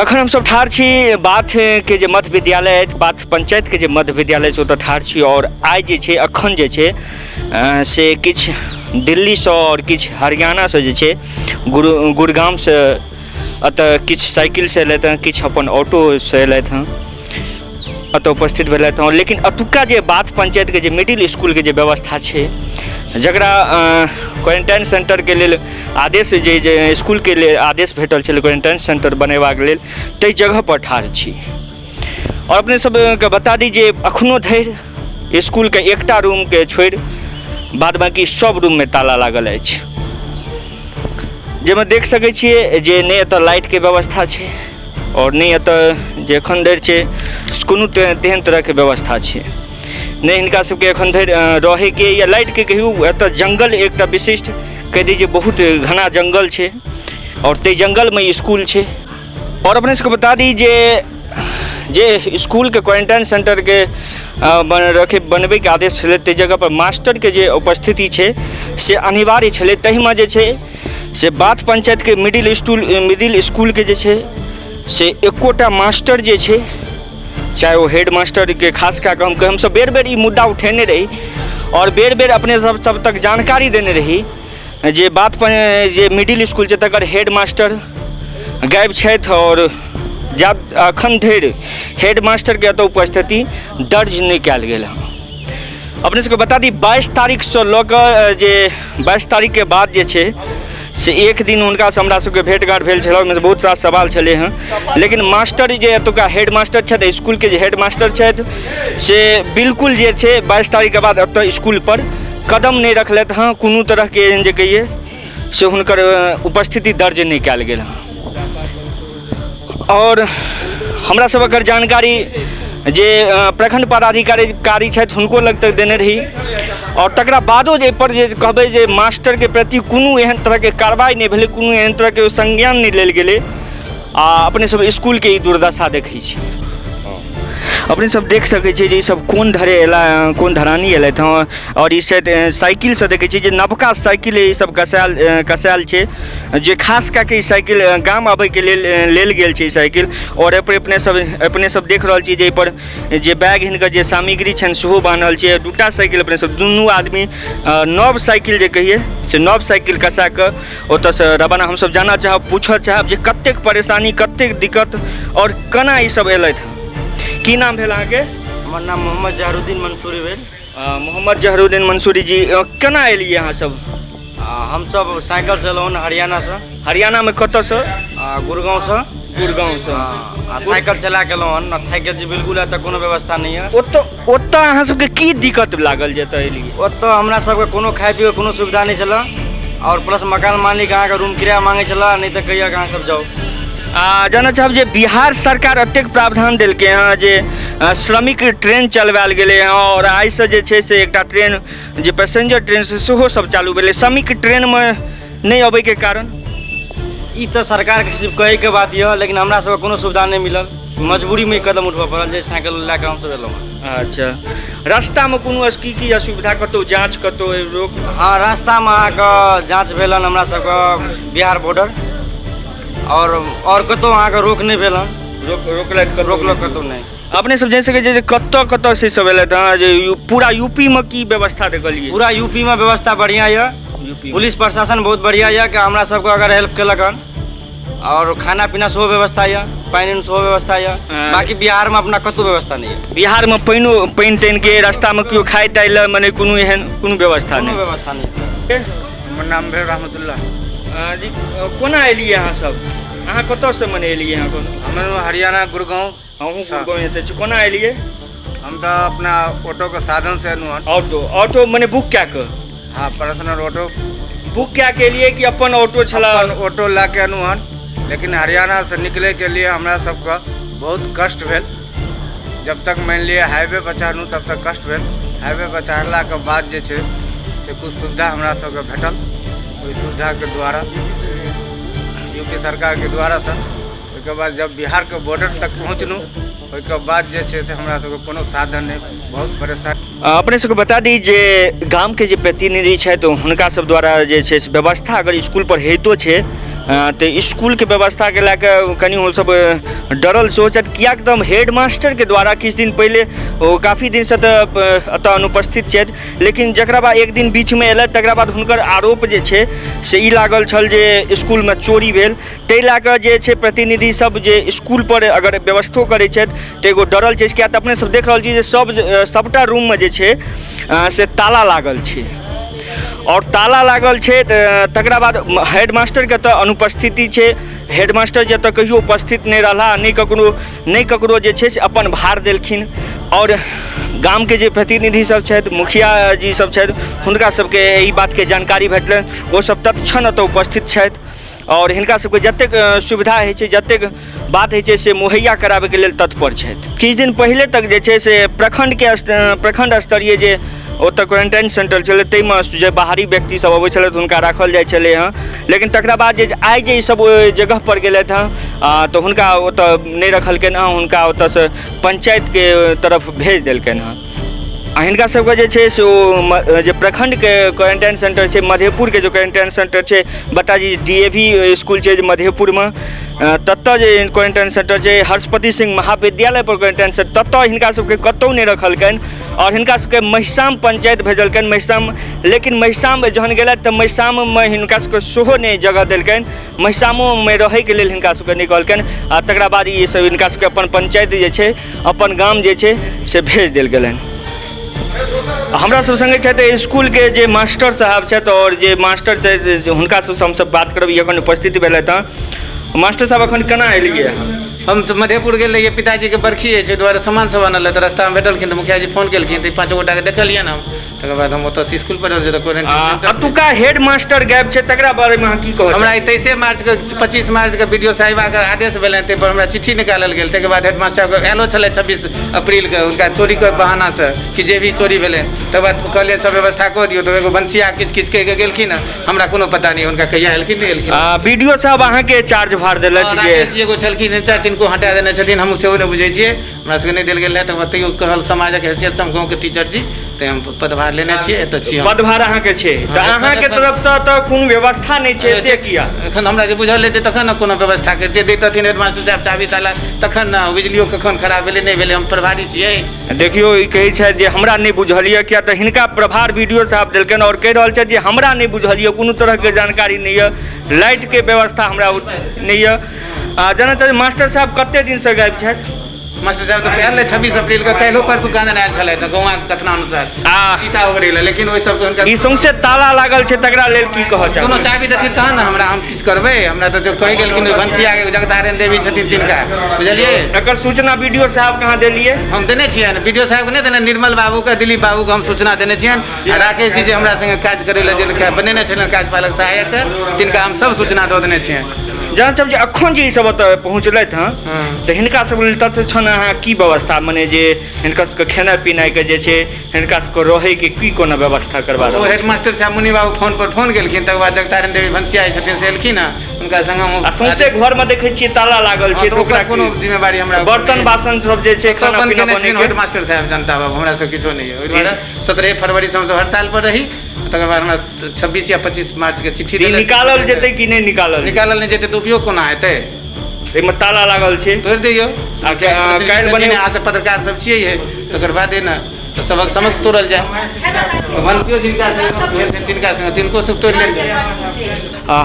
तखन हमसभ ठाढ़ छी बाथके जे मध्य विद्यालय अछि, बाथ पंचायतके जे मध्य विद्यालय छै, ओतऽ ठाढ़ छी। आओर आइ जे छै अखन जे छै से किछु दिल्लीसँ आओर किछु हरियाणासँ जे छै गुड़गामसँ एतऽ किछु साइकिलसँ एलथि हँ, किछु अपन ऑटोसँ एलथि हँ, एतऽ उपस्थित भेलथि हँ। लेकिन एतुक्का जे बाथ पंचायतके जे मिडिल इसकुलके जे व्यवस्था छै, जकरा क्वारेंटाइन सेंटरके लेल आदेश जे इसकुलके लेल आदेश भेटल छलै क्वारेंटाइन सेंटर बनेबाक लेल, ताहि जगहपर ठाढ़ छी। आओर अपने सबके बता दी जे अखनो धरि इसकुलके एकटा रूमके छोड़ि बाद बाँकी सब रूममे ताला लागल अछि, जाहिमे देख सकै छियै जे नहि एतऽ लाइटके व्यवस्था छै आओर नहि एतऽ जे एखन धरि छै कोनो तेहन तरहके व्यवस्था छै, नहि हिनका सबके एखन धरि रहैके या लाइटके कहियौ। एतऽ जङ्गल एकटा विशिष्ट कहि दी जे बहुत घना जङ्गल छै आओर ताहि जङ्गलमे इसकुल छै। आओर अपने सबके बता दी जे जे इसकुलके क्वारेंटाइन सेंटरके रखे बनबैके आदेश छलै, ताहि जगहपर मास्टरके जे उपस्थिति छै से अनिवार्य छलै। ताहिमे जे छै से बाथ पंचायतके मिडिल इसकुलके जे छै से एकोटा मास्टर जे छै, चाहे ओ हेड मास्टरके खास कए कऽ हम हमसब बेर बेर ई मुद्दा उठेने रही आओर बेर बेर अपने सब सब तक जानकारी देने रही जे बात जे मिडिल इसकुल छै तकर हेड मास्टर गायब छथि आओर जा एखन धरि हेड मास्टरके एतऽ उपस्थिति दर्ज नहि कयल गेल हँ। अपने सबके बता दी 22 तारीखसँ लऽ कऽ जे 22 तारीखके बाद जे छै से एक दिन हुनकासँ हमरा सबके भेँट घाँट भेल छलै, ओहिमे बहुत रास सवाल छलै हँ। लेकिन मास्टर जे एतुका हेड मास्टर छथि, इसकुलके जे हेड मास्टर छथि से बिल्कुल जे छै 22 तारीखके बाद एतऽ इसकुलपर कदम नहि रखलथि हँ। कोनो तरहके एहन जे कहियै से हुनकर उपस्थिति दर्ज नहि कयल गेल हँ। आओर हमरा सब एकर जानकारी जे प्रखंड पदाधिकारी कारी छथि हुनको लग तक देने रही आओर तकरा बादो जे एहिपर जे कहबै जे मास्टरके प्रति कोनो एहन तरहके कार्रवाइ नहि भेलै, कोनो एहन तरहके संज्ञान नहि लेल गेलै आ अपने सब इसकुलके ई दुर्दशा देखै छी। अपने सब देख सकै छियै जे ई सब कोन धरे एला, कोन धरानी एलथि हँ। आओर ई शायद साइकिलसँ देखै छियै जे नवका साइकिल ई सब कसायल छै, जे खास कए कऽ ई साइकिल गाम आबैके लेल लेल गेल छै ई साइकिल। आओर एहिपर अपने सब देख रहल छी जे एहिपर जे बैग हिनकर जे सामग्री छनि सेहो बान्हल छै। दूटा साइकिल अपने सब दुनू आदमी नव साइकिल जे कहियै से नव साइकिल कसा कऽ ओतऽसँ रवाना। हमसब जानऽ चाहब, पूछऽ चाहब जे कतेक परेशानी, कतेक दिक्कत आओर केना ई सब एलथि हँ। की नाम भेल अहाँके? हमर नाम मोहम्मद जहरुद्दीन मंसूरी भेल। मोहम्मद जहरुद्दीन मंसूरी जी, केना एलियै अहाँ सब? हमसब साइकिलसँ एलहुँ हन हरियाणासँ। हरियाणामे कतऽसँ? गुड़गाँवसँ। गुड़गाँवसँ। आ साइकिल चला कऽ एलहुँ हन, थाकि गेल छी बिल्कुल, एतऽ कोनो व्यवस्था नहि यऽ। ओतऽ अहाँ सबके की दिक्कत लागल जे एतऽ एलियै? ओतऽ हमरा सबके कोनो खाइ पियैके कोनो सुविधा नहि छलऽ आओर प्लस मकान मालिक अहाँके रूम किराया माँगै छलऽ, नहि तऽ कहिया अहाँ सब जाउ। आ जानऽ चाहब जे बिहार सरकार एतेक प्रावधान देलकै हँ जे श्रमिक ट्रेन चलवायल गेलै हँ आओर आइसँ जे छै से एकटा ट्रेन जे पैसेंजर ट्रेन से सेहो सब चालू भेलै, श्रमिक ट्रेनमे नहि अबैके कारण? ई तऽ सरकारके सिर्फ कहैके बात यऽ, लेकिन हमरा सबके कोनो सुविधा नहि मिलल, मजबूरीमे कदम उठबऽ पड़ल जे साइकिल लए कऽ हमसब एलहुँ हँ। अच्छा, रास्तामे कोनो की की असुविधा, कतहु जाँच, कतहु रोक? हँ, रास्तामे अहाँके जाँच भेल हन हमरा सबके बिहार बॉर्डर आओर कतहु अहाँके रोक नहि भेल हन। रोकलथि कतहु? रोकलक कतहु नहि। अपने सब जानि सकै छियै जे कतऽ कतऽ से सब एलथि हँ, जे पूरा यूपीमे की व्यवस्था देखलियै? पूरा यूपीमे व्यवस्था बढ़िआँ यऽ, पुलिस प्रशासन बहुत बढ़िआँ यऽ कि हमरा सबके अगर हेल्प केलक हन आओर खाना पीना सेहो व्यवस्था यऽ, पानि उनि सेहो व्यवस्था यऽ। बाकी बिहारमे अपना कतहु व्यवस्था नहि यऽ। बिहारमे पानि तानिके रास्तामे केओ खाइ ताइ लए मने कोनो एहन कोनो व्यवस्था कोनो नहि? व्यवस्था नहि। हमर नाम भेल रहमतुल्लाह। जी, कोना एलियै अहाँ सब? अहाँ कतऽसँ मने एलियै अहाँ? कोनो हम हरियाणा गुड़गाँव। अहूँ गुड़गाँवेसँ छी? कोना एलियै? हम तऽ अपना ऑटोके साधनसँ एलहुँ हन। ऑटो मने बुक कए कऽ? हाँ, पर्सनल ऑटो बुक कए कऽ एलियै कि अपन ऑटो छलै? अपन ऑटो लए कऽ एलहुँ हन, लेकिन हरियाणासँ निकलैके लिए हमरा सबके बहुत कष्ट भेल। जब तक मानि लिअ हाईवे पर चढ़लहुँ तब तक कष्ट भेल। हाईवे पर चढ़लाके बाद जे छै से किछु सुविधा हमरा सबके भेटल। ओहि सुविधाके द्वारा यूपी सरकारके द्वारासँ ओहिके बाद जब बिहारके बॉर्डर तक पहुँचलहुँ ओहिके बाद जे छै से हमरा सबके कोनो साधन नहि, बहुत परेशानी। अपने सबके बता दी जे गामके जे प्रतिनिधि छथि हुनका सब द्वारा जे छै से व्यवस्था अगर इसकुलपर होइतो छै तऽ इसकुलके व्यवस्थाके लए कऽ कनि ओसभ डरल सेहो छथि, किएक तऽ हेड मास्टरके द्वारा किछु दिन पहिले ओ काफी दिनसँ तऽ एतऽ अनुपस्थित छथि, लेकिन जकरा बाद एक दिन बीचमे अयलथि तकरा बाद हुनकर आरोप जे छै से ई लागल छल जे इसकुलमे चोरी भेल। ताहि लए कऽ जे छै प्रतिनिधि सब जे इसकुलपर अगर व्यवस्थो करै छथि तऽ एगो डरल छै, किएक तऽ अपने सब देख रहल छी जे सब सबटा रूममे जे छै से ताला लागल छै आओर ताला लागल छै। तऽ तकरा बाद हेड मास्टरके तऽ अनुपस्थिति छै। हेड मास्टर जे एतऽ कहियो उपस्थित नहि रहला, नहि ककरो जे छै से अपन भार देलखिन। आओर गामके जे प्रतिनिधि सब छथि, मुखिया जी सब छथि, हुनका सबके एहि बातके जानकारी भेटलनि, ओ सब तत्क्षण एतऽ उपस्थित छथि आओर हिनका सबके जतेक सुविधा होइ छै, जतेक बात होइ छै, से मुहैया कराबैके लेल तत्पर छथि। किछु दिन पहिले तक जे छै से प्रखंड स्तरीय जे ओतऽ क्वारेंटाइन सेंटर छलै, ताहिमे जे बाहरी व्यक्ति सब अबै छलै, हुनका राखल जाइ छलै हँ। लेकिन तकरा बाद जे आइ जे ई सब ओहि जगह पर गेलथि हँ, तऽ हुनका ओतऽ नहि रखलकनि हँ, हुनका ओतऽसँ पंचायतके तरफ भेज देलकनि हँ। आ हिनका सबके जे छै से ओ जे प्रखंडके क्वारेंटाइन सेंटर छै, मधेपुरके जे क्वारेंटाइन सेंटर छै, बता दी डीएवी स्कूल छै जे मधेपुरमे, ततऽ जे क्वारेंटाइन सेंटर छै, हर्षपति सिंह महाविद्यालय पर क्वारेंटाइन सेंटर, ततऽ हिनका सबके कतहु नहि रखलकनि आओर हिनका सबके महिसाम पंचायत भेजलकनि महिसाम। लेकिन महिसाम जहन गेलथि तऽ महिसाममे हिनका सबके सेहो नहि जगह देलकनि, महिसामोमे रहैके लेल हिनका सबके नहि कहलकनि। आ तकरा बाद ई सब हिनका सबके अपन पंचायत जे छै, अपन गाम जे छै से भेज देल गेलनि। हमरा सब सङ्गे छथि इसकुलके जे मास्टर साहब छथि आओर जे मास्टर छथि से हुनका सबसँ हमसब बात करब। ई एखन उपस्थित भेलथि हँ। मास्टर साहब, एखन केना एलियै अहाँ? हम तऽ मधेपुर गेल रहियै, पिताजीके बरखी अछि, ओहि दुआरे सामान सब आनल तऽ रस्तामे भेटलखिन तऽ मुखिया जी फोन केलखिन तऽ पाँच गोटाके देखलियनि हम। तकर बाद हम ओतऽसँ इसकुल पर जतऽ क्वारेंटाइन सेंटर। एतुका हेड मास्टर गायब छै, तकरा बारेमे अहाँ की कहब? हमरा 23 मार्चके, 25 मार्चके बीडीओ साहिबाके आदेश भेलनि, ताहिपर हमरा चिट्ठी निकालल गेल। ताहिके बाद हेडमास्टर साहबके आयलो छलै 26 अप्रीलके हुनका चोरीके बहानासँ कि जे भी चोरी भेलै। तकर बाद कहलियै सब व्यवस्था कऽ दियौ, तऽ एगो भनसिया किछु किछु कहि कऽ गेलखिन हँ। हमरा कोनो पता नहि हुनका कहिया एलखिन, नहि एलखिन। बीडीओ साहब अहाँके चार्ज भार देलथि जे राकेश जी एगो छलखिन, तिनको हटा देने छथिन। हम सेहो नहि बुझै छियै, हमरा सबके नहि देल गेल रहै। तकर बाद तैयो कहल समाजक हैसियतसँ हम गाँवके टीचर छी, तैँ हम पदभार लेने छियै, एतऽ छी हम। पदभार अहाँके छै तऽ अहाँके तरफसँ तऽ कोनो व्यवस्था नहि छै, से किया? एखन हमरा जे बुझल हेतै तखन ने कोनो व्यवस्था करितै। दैतथिन हेडमास्टर साहब चाभी ताला तखन ने। बिजलियो कखन खराब भेलै, नहि भेलै, हम प्रभारी छियै। देखियौ, ई कहै छथि जे हमरा नहि बुझल यऽ, किया तऽ हिनका प्रभार बीडीओ साहब देलकनि आओर कहि रहल छथि जे हमरा नहि बुझल यऽ, कोनो तरहके जानकारी नहि यऽ, लाइटके व्यवस्था हमरा नहि यऽ। आ जेना चाहे मास्टर साहब कते दिनसँ गायब छथि? मास्टर साहब तऽ आयल रहै 26 अप्रीलके, काल्हिओ परसू कहाँदन आयल छलथि तऽ गौआँके कथना अनुसार ईटा ओगरै लए, लेकिन ओहि सबके हुनका ई सौंसे ताला लागल छै, तकरा लेल की कहऽ कोनो चाहबै? चाभी देथिन तहन ने हमरा हम किछु करबै। हमरा तऽ जो कहि गेलखिन ओहि भनसियाके जगतारायण देवी छथिन तिनका, बुझलियै? एकर सूचना बीडीओ साहब कहाँ देलियै? हम देने छियनि, बीडीओ साहबके नहि देने, निर्मल बाबूके, दिलीप बाबूके हम सूचना देने छियनि। आ राकेश जी जे हमरा संगे काज करै लए जे बनेने छलनि कार्यपालक सहायक, तिनका हम सब सूचना दऽ देने छियनि। जहाँ सब जे अखन जे ई सब ओतऽ पहुँचलथि हँ तऽ हिनका सब लेल तत्क्षण अहाँ की व्यवस्था, मने जे हिनका सबके खेनाइ पिनाइके जे छै, हिनका सबके रहैके की कोना व्यवस्था करबा ओ रहल छी? हेडमास्टर साहब मुनि बाबू फोन पर फोन गेलखिन, तकर बाद जगतारायण देवी भनसिया जे छथिन से एलखिन हँ, हुनका संग हम आ सौंसे घरमे देखै छियै ताला लागल छै। तऽ ओकर कोनो जिम्मेवारी हमरा बर्तन बासन सब जे छै, तऽ खाना बंद पीना केने छथिन बनैके हेडमास्टर साहब जनता बाबू, हमरा सब किछो नहि यऽ। ओहि दुआरे 17 फरवरी से हमसब हड़ताल पर रही। तकर बाद हमरा 26 या 25 मार्च के चिट्ठी ई देलक। निकालल जेतै कि नहि निकालल जेतै? निकालल नहि जेतै तऽ उपयोग कोना हेतै? एहिमे ताला लागल छै। तोड़ि दियौ। काल्हि बने- अहाँ सब पत्रकार सब छियै, तकर बादे ने तऽ सबक समक्ष तोड़ल जाय। भनसियो जिनका संग भेल छै तिनका संग तिनको सब तोड़ि लेल जाय।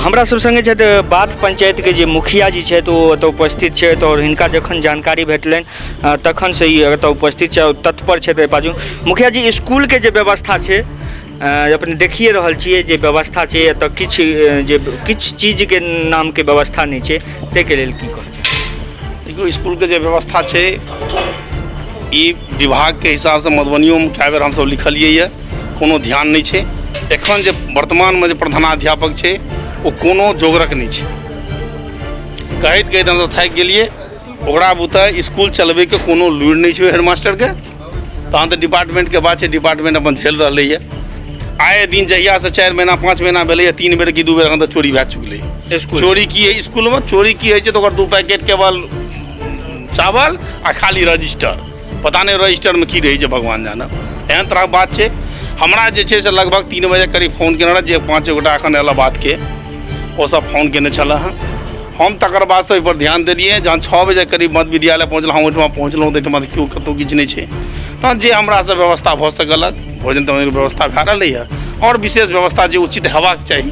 हमरा सब सङ्गे छथि बाथ पंचायतके जे मुखिया जी छथि, ओ एतऽ उपस्थित छथि आओर हिनका जखन जानकारी भेटलनि तखन से ई एतऽ उपस्थित छै आओर तत्पर छथि एहि बाजू। मुखिया जी, इसकुलके जे व्यवस्था छै, अपने देखिए रहल छियै जे व्यवस्था छै, एतऽ किछु जे किछु चीजके नामके व्यवस्था नहि छै, ताहिके लेल की कहब? देखियौ, इसकुलके जे व्यवस्था छै ई विभागके हिसाबसँ मधुबनियोमे कए बेर हमसभ लिखलियै यऽ, कोनो ध्यान नहि छै। एखन जे वर्तमानमे जे प्रधानाध्यापक छै ओ कोनो जोगरक नहि छै। कहैत कहैत हमसभ थाकि गेलियै। ओकरा बुते इसकुल चलबैके कोनो लूरि नहि छै हेडमास्टरके। तहन तऽ डिपार्टमेंटके बात छै, डिपार्टमेंट अपन झेल रहलैए। आए दिन जहियासँ 4 महीना 5 महीना भेलैए, 3 बेर कि 2 बेर एखन तऽ चोरी भए चुकलैए। इसकुल चोरी की हइ? इसकुलमे चोरी की होइ छै तऽ ओकर 2 पैकेट केवल चावल आ खाली रजिस्टर, पता नहि रजिस्टरमे की रहै छै, भगवान जाने। एहन तरहक बात छै। हमरा जे छै से लगभग 3 बजे करीब फोन केने रहए जे 5 गोटा एखन आयल बातके। ओसभ फोन कयने छलए हँ। हम तकर बादसँ ओहिपर ध्यान देलियै। जहन 6 बजे करीब मध्य विद्यालय पहुँचलहुँ, हम ओहिठमा पहुँचलहुँ तऽ एहिठमा केओ कतहु किछु नहि छै। तहन जे हमरासँ व्यवस्था भऽ सकल, भोजन तोजनके व्यवस्था भए रहलैए आओर विशेष व्यवस्था जे उचित हेबाक चाही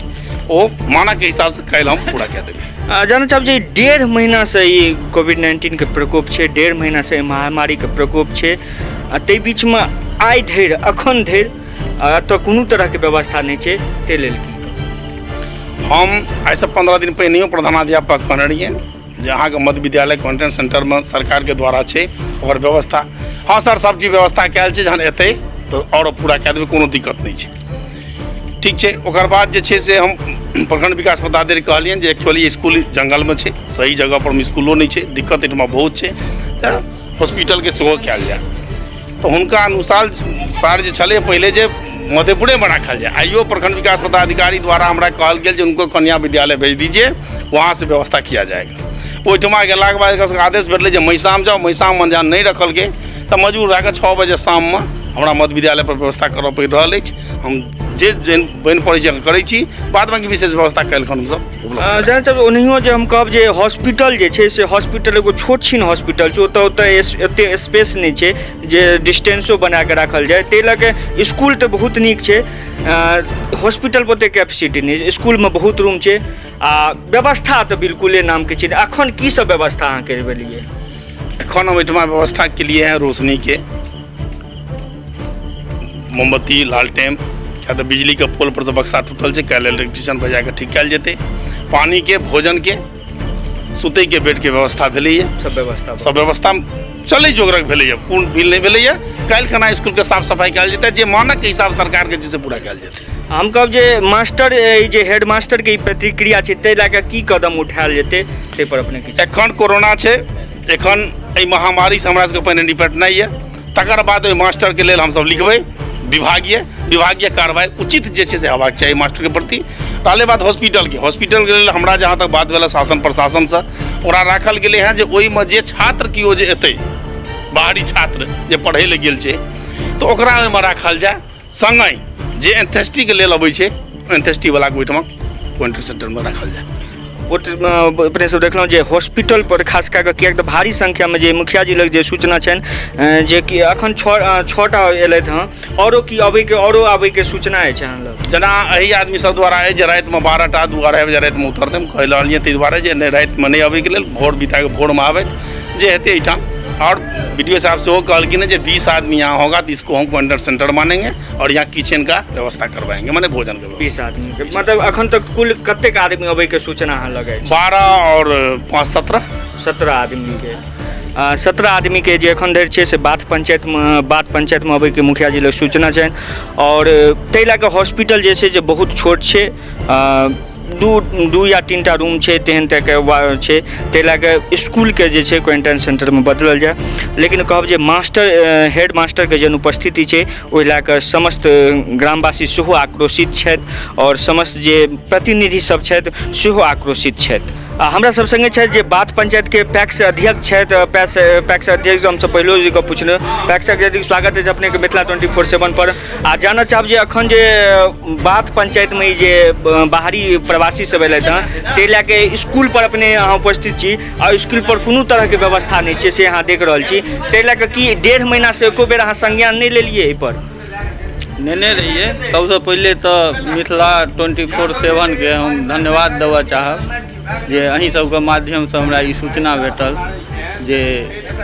ओ मानकके हिसाबसँ काल्हि हम पूरा कए देबै। जाना चाहब जे 1.5 महीनासँ ई कोविड-19के प्रकोप छै, 1.5 महीनासँ ई महामारीके प्रकोप छै, आ ताहि बीचमे आइ धरि अखन धरि एतऽ कोनो तरहके व्यवस्था नहि छै, ताहि लेल की? हम आइसँ 15 दिन पहिनहियो प्रधानाध्यापक कहने रहियै जे अहाँके मध्य विद्यालय क्वारेंटाइन सेंटरमे सरकारके द्वारा छै ओकर व्यवस्था। हँ सर, सब चीज व्यवस्था कयल छै, जहन एतै तऽ आओर पूरा कए देबै, कोनो दिक्कत नहि छै। ठीक छै। ओकर बाद जे छै से हम प्रखंड विकास पदाधिकारी कहलियनि जे एक्चुअली इसकुल जंगलमे छै, सही जगह पर इसकुलो नहि छै, दिक्कत एहिठमा बहुत छै, तऽ हॉस्पिटलके सेहो कयल जाय। तऽ हुनका अनुसार सार जे छलै पहिले जे मधेपुरेमे राखल जाय। आइयो प्रखंड विकास पदाधिकारी द्वारा हमरा कहल गेल जे उनको कन्या विद्यालय भेज दीजिए, वहाँ से व्यवस्था किया जाएगा। ओहिठमा गेलाके बाद एकर सबके आदेश भेटलै जे मैसाम जाउ। मैसाममे जहन नहि रखलकै तऽ मजबूर भए कऽ 6 बजे शाममे हमरा मध्य विद्यालय पर व्यवस्था करऽ पड़ि रहल अछि। हम जे जेहन बनि पड़ै छै करै छी, बाद बाँकी विशेष व्यवस्था काल्हिखन हमसभ उपलब्ध। जहन सब ओनाहियो जे हम कहब जे हॉस्पिटल जे छै से हॉस्पिटल एगो छोट छिन हॉस्पिटल छै, ओतऽ ओतऽ एते स्पेस नहि छै जे डिस्टेंसो बना कऽ राखल जाय। ताहि लऽ कऽ इसकुल तऽ बहुत नीक छै, हॉस्पिटलपर ओतेक कैपेसिटी नहि। इसकुलमे बहुत रूम छै आ व्यवस्था तऽ बिल्कुले नामके छै। अखन की सब व्यवस्था अहाँ करबेलियै? एखन हम एहिठमा व्यवस्था केलिए हैं रोशनीके, मोमबत्ती, लालटेन, किया तऽ बिजलीके पोल पर से बक्सा टूटल छै, काल्हि इलेक्ट्रिशियन बजा कऽ ठीक कयल जेतै। पानीके, भोजनके, सुतैके बेडके व्यवस्था भेलैए, सब व्यवस्था, सब व्यवस्था चलै जोगरक भेलैए, पूर्ण बिल नहि भेलैए। काल्हि खना इसकुलके साफ सफाइ कयल जेतै, जे मानकके हिसाब सरकारके छै से पूरा कयल जेतै। हम कहब जे मास्टर, ई जे हेड मास्टरके ई प्रतिक्रिया छै ताहि लए कऽ की कदम उठायल जेतै ताहि पर अपने किछु? एखन कोरोना छै, एखन एहि महामारीसँ हमरा सबके पहिने निपटनाइ यऽ, तकर बाद ओहि मास्टरके लेल हमसब लिखबै। विभागीय कार्रवाइ उचित जे छै से हेबाक चाही मास्टरके प्रति। रहलै बात हॉस्पिटलके, हॉस्पिटलके लेल हमरा जहाँ तक बात भेल शासन प्रशासनसँ, ओकरा राखल गेलै हँ जे ओहिमे जे छात्र केओ जे एतै, बाहरी छात्र जे पढ़ै लए गेल छै, तऽ ओकरा ओहिमे राखल जाय। सङ्गहि जे एन्थेस्टीके लेल अबै छै, एन्थेस्टीवलाके ओहिठमा क्वारेंटाइन सेंटरमे राखल जाय। अपने सब देखलहुँ जे हॉस्पिटल पर खास कए कऽ, किएक तऽ भारी संख्यामे जे मुखिया जी लग जे सूचना छनि जे कि अखन 6टा एलथि हँ, औरो की अबैके, औरो आबैके सूचना अछि अहाँ लग? जेना एहि आदमी सब द्वारा अछि जे रातिमे 12टा 2-2.5 बजे रातिमे उतरतै। हम कहि रहलियै ताहि दुआरे जे नहि, रातिमे नहि अबैके लेल, भोर बिताके भोरमे आबथि, जे हेतै एहिठाम। और बी डी ओ साहब सेहो कहलखिन जे 20 आदमी यहाँ होगा तो इसको हम क्वारेंटाइन सेंटर मानेंगे और यहाँ किचन का व्यवस्था करवाएंगे, माने भोजन के व्यवस्था। 20 आदमी के मतलब अखन तक कुल कतेक आदमी अबै के सूचना अहाँ लग अछि? 12 और 5 17। 17 आदमी के, 17 आदमी के जे एखन धरि छै से बाथ पंचायतमे अबै के मुखिया जी लग सूचना छनि। और ताहि लए कऽ हॉस्पिटल जे छै जे बहुत छोट छै, 2 या 3टा रूम छै, तेहन तरहके छै, ताहि लए कऽ इसकुलके जे छै क्वारेंटाइन सेंटरमे बदलल जाय। लेकिन कहब जे मास्टर, हेड मास्टरके जे अनुपस्थिति छै ओहि लए कऽ समस्त ग्रामवासी सेहो आक्रोशित छथि आओर समस्त जे प्रतिनिधि सब छथि सेहो आक्रोशित छथि। आ हमरा सब संगे छथि जे बाथ पंचायतके पैक्स अध्यक्ष छथि। पैक्स अध्यक्ष हमसब पहिलो जे गप पुछलहुँ, पैक्स अध्यक्ष स्वागत अछि अपनेके मिथिला 24/7 पर। आ जानऽ चाहब जे अखन जे बाथ पंचायतमे ई जे बाहरी प्रवासी सब एलथि हँ ताहि लए कऽ इसकुल पर अपने अहाँ उपस्थित छी आ इसकुल पर कोनो तरहके व्यवस्था नहि छै से अहाँ देख रहल छी, ताहि लए कऽ की 1.5 महीनासँ एको बेर अहाँ संज्ञान नहि लेलियै एहिपर? नेने रहियै। सबसँ पहिले तऽ मिथिला 24/7 के हम धन्यवाद देबऽ चाहब जे अहीं सबके माध्यमसँ हमरा ई सूचना भेटल जे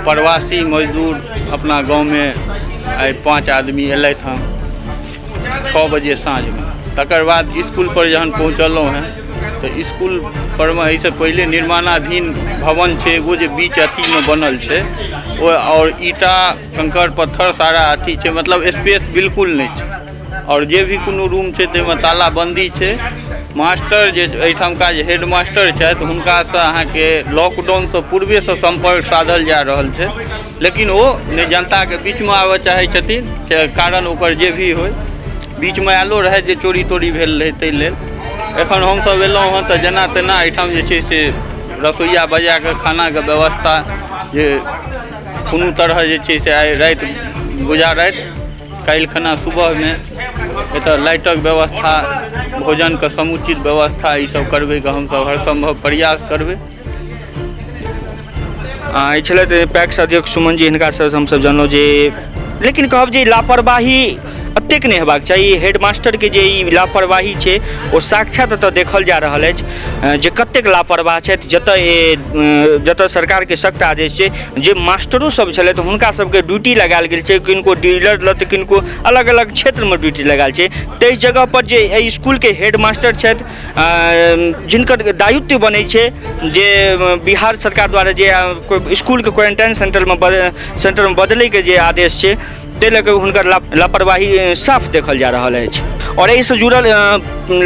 प्रवासी मजदूर अपना गाँवमे आइ 5 आदमी एलथि हँ 6 बजे साँझमे। तकर बाद इसकुलपर जहन पहुँचलहुँ हेँ तऽ इसकुल परमे एहिसँ पहिले निर्माणाधीन भवन छै एगो जे बीच अथीमे बनल छै ओ, आओर ईटा कंकड़ पत्थर सारा अथी छै, मतलब स्पेस बिल्कुल नहि छै। आओर जे भी कोनो रूम छै ताहिमे तालाबन्दी छै। मास्टर जे एहिठामका जे हेड मास्टर छथि हुनकासँ अहाँके लॉकडाउनसँ पूर्वेसँ सम्पर्क साधल जा रहल छै, लेकिन ओ नहि जनताके बीचमे आबऽ चाहै छथिन, कारण ओकर जे भी होइ। बीचमे आयलो रहै जे चोरी तोरी भेल रहै, ताहि लेल एखन हमसभ एलहुँ हँ तऽ जेना तेना एहिठाम जे छै से रसोइया बजाकऽ खानाके व्यवस्था जे कोनो तरह जे छै से आइ राति गुजारथि। काल्हि खना सुबहमे एतऽ लाइटक व्यवस्था, भोजनके समुचित व्यवस्था, ईसब करबैके हमसब हर सम्भव प्रयास करबै। ई छलथि पैक्स अध्यक्ष सुमन जी। हिनकासँ हमसब जानलहुँ जे, लेकिन कहब जे लापरवाही एतेक नहि हेबाक चाही। हेडमास्टरके जे ई लापरवाही छै, ओ साक्षात एतऽ देखल जा रहल अछि जे कतेक लापरवाह छथि। जतऽ सरकारके सख्त आदेश छै जे मास्टरो सब छलथि, हुनका सबके ड्यूटी लगायल गेल छै, किनको डीलर लग तऽ किनको अलग अलग क्षेत्रमे ड्यूटी लगायल छै, ताहि जगहपर जे एहि इसकुलके हेडमास्टर छथि, जिनकर दायित्व बनै छै जे बिहार सरकार द्वारा जे इसकुलके क्वारेंटाइन सेंटरमे बदलैके जे आदेश छै, ताहि लऽ कऽ हुनकर लापरवाही साफ देखल जा रहल अछि। आओर एहिसँ जुड़ल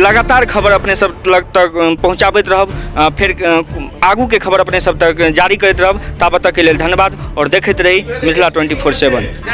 लगातार खबर अपने सब लग तक पहुँचाबैत रहब, फेर आगूके खबर अपने सब तक जारी करैत रहब। ताबत तकके लेल धन्यवाद आओर देखैत रही मिथिला 24/7।